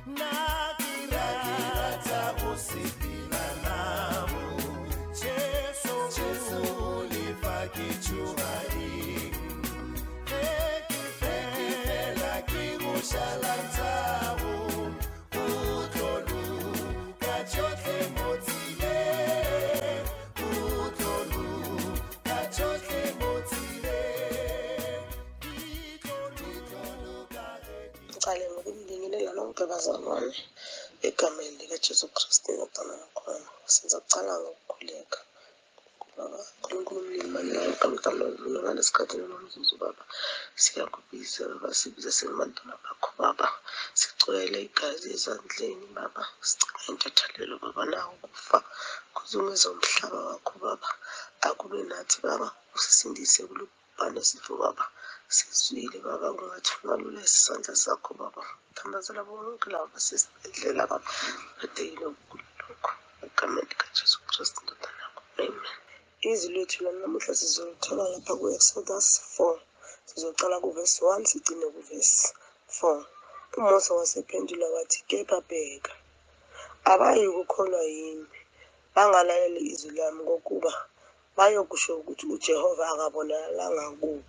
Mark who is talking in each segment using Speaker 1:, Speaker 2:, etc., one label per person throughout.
Speaker 1: Nna ke rata go sepela nabo Jesu, Jesu lefa ke tšhoga eng ge ke fela ke go šala nthago o tlo loka tšohle mo tseleng o tlo loka tšohle mo tseleng di tlo loka ge di.
Speaker 2: Ngiqale ngokunibingelela nonke bazalwane egameni likaJesu Kristu indodana yakhona. Sizoqala ngokukhuleka. Baba, Nkulunkulu umnini wonke mdala ngalesikhathi nomzuzu baba. Siyakubiza baba, sibiza singabantwana bakho baba. Sigcwele igazi ezandleni baba. Sicela intethelelo baba nawo ukufa kuzungeza umhlaba wakho baba. Akube nathi baba, usisindise kulobhubhane sifo baba. Sizwile baba kungathi ungalula isandla sakho baba. Thandazela bonke laba basesibhedlela baba. Badekile ukugula lokho. Egameni likaJesu Kristu indodana yakho. Amen. Izwi lethu lanamuhla sizolithola lapha ku-Exodus 4. Sizocala kuvesi 1 sigcine kuvesi 4. UMose wasephendula wathi, kepha bheka, abayikukholwa yimi, bangalaleli izwi lami, ngokuba bayokusho ukuthi uJehova akabonakalanga kuwe.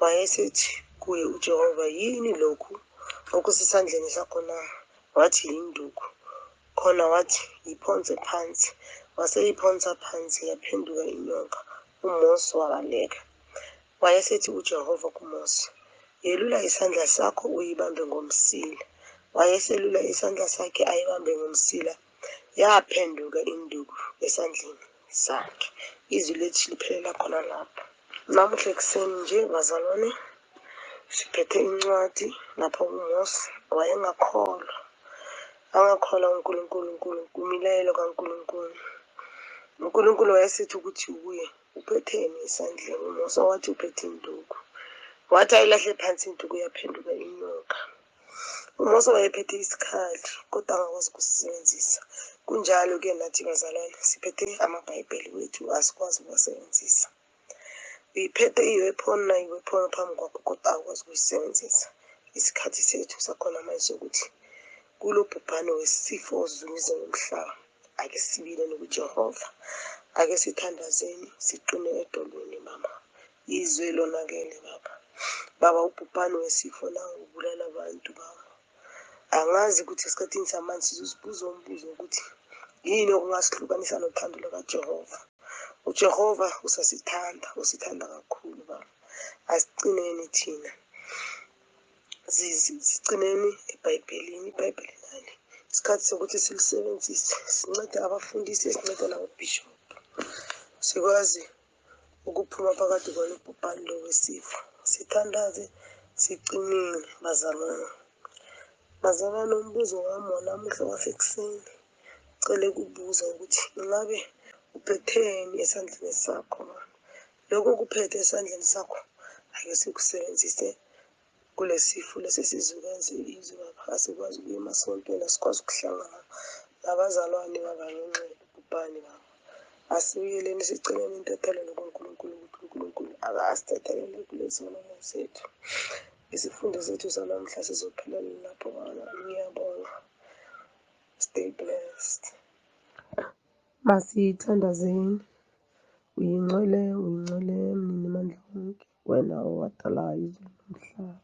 Speaker 2: Wayesethi kuye uJehova, yini lokhu okusesandleni sakho na? Wathi, yinduku. Khona wathi, yiphonse phansi. Waseyiphonsa phansi, yaphenduka inyoka. UMose wabaleka. Wayesethi uJehova kuMose, yelula isandla sakho uyibambe ngomsila. Wayeselula isandla sakhe ayibambe ngomsila, yaphenduka induku esandleni sakhe. Izwi lethu liphelela khona lapho. Namuhla ekuseni nje bazalwane, siphethe incwadi lapho uMose wayengakholwa. Angakholwa uNkulunkulu, uNkulunkulu, imilayelo kaNkulunkulu. uNkulunkulu wayesethi ukuthi kuye, uphetheni esandleni? UMose wathi uphethe induku. Wathi ayilahle phansi induku yaphenduka inyoka. UMose wayephethe isikhali kodwa angakwazi ukusisebenzisa. Kunjalo-ke nathi bazalwane, siphethe amaBhayibheli wethu asikwazi ukuwasebenzisa. Uyiphethe i-weapon na i-weapon phambi kwakho kodwa awukwazi ukuyisebenzisa. Isikhathi sethu sakhona manje sokuthi kulo bhubhane wesifo ozungeze ngomhlaba, ake sibile kuJehova, ake sithandazeni siqine edolweni mama. Izwe lonakele baba. Baba, ubhubhane wesifo nawo ubulala abantu baba. Angazi ukuthi esikhathini samanje sizozibuza umbuzo ukuthi yini okungasihlukanisa nothando lukaJehova. UJehova usasithanda, usithanda kakhulu baba. Asicineni thina. Sicineni eBhayibhelini, iBhayibheli nali. Isikhathi sokuthi silisebenzise, sincede abafundisi, sincede nabobishophu. Sikwazi ukuphuma phakathi kwalo bhubhane lo wesifo. Sithandaze siqinile bazalwane. Bazalwane, umbuzo wami wanamuhla wasekuseni, cele ukubuza ukuthi ingabe uphetheni esandleni sakho? Lokho okuphethe esandleni sakho ake sikusebenzise kule sifo lesi esizukazi izwe baba. Asikwazi ukuya emasontweni, asikwazi ukuhlangana nabazalwane baba ngenxa yobhubhane baba. Asibuyeleni siceleni intethelelo kuNkulunkulu ukuthi uNkulunkulu akasithethelele kulezono zethu. Isifundo sethu sanamhla sizophelela lapho baba. Ngiyabonga. Stay blessed. Masithandazeni. Uyingcwele, uyingcwele, mninimandla wonke, wena owadala izulu nomhlaba.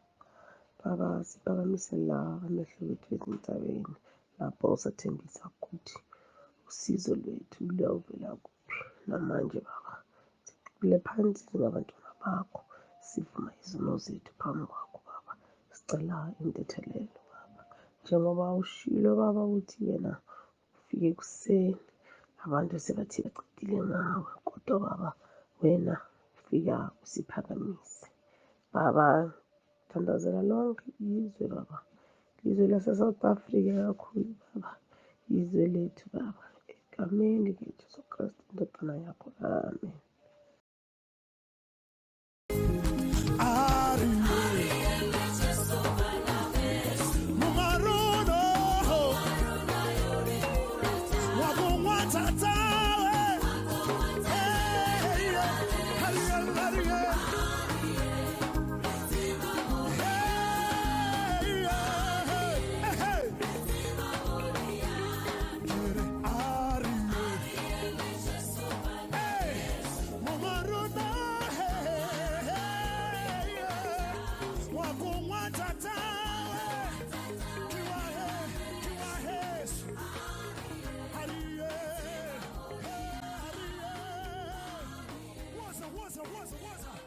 Speaker 2: Baba, siphakamise la amehlo wethu ezintabeni lapho usathembisa ukuthi usizo lwethu luyawuvela kuphi. Namanje baba, siqule phansi singabantwana bakho, sivuma izono zethu phambi kwakho baba. Sicela intethelelo baba, njengoba ushilo baba ukuthi yena ufike ekuseni abantu sebathi baqedile ngawe, kodwa baba wena ufika usiphakamise baba. Thandazela lonke izwe baba, izwe lase-South Africa kakhulu baba, izwe lethu baba, egameni likaJesu Kristu indodana yakho, amen.
Speaker 1: Hey, hey, hey.
Speaker 3: Woza, woza, woza.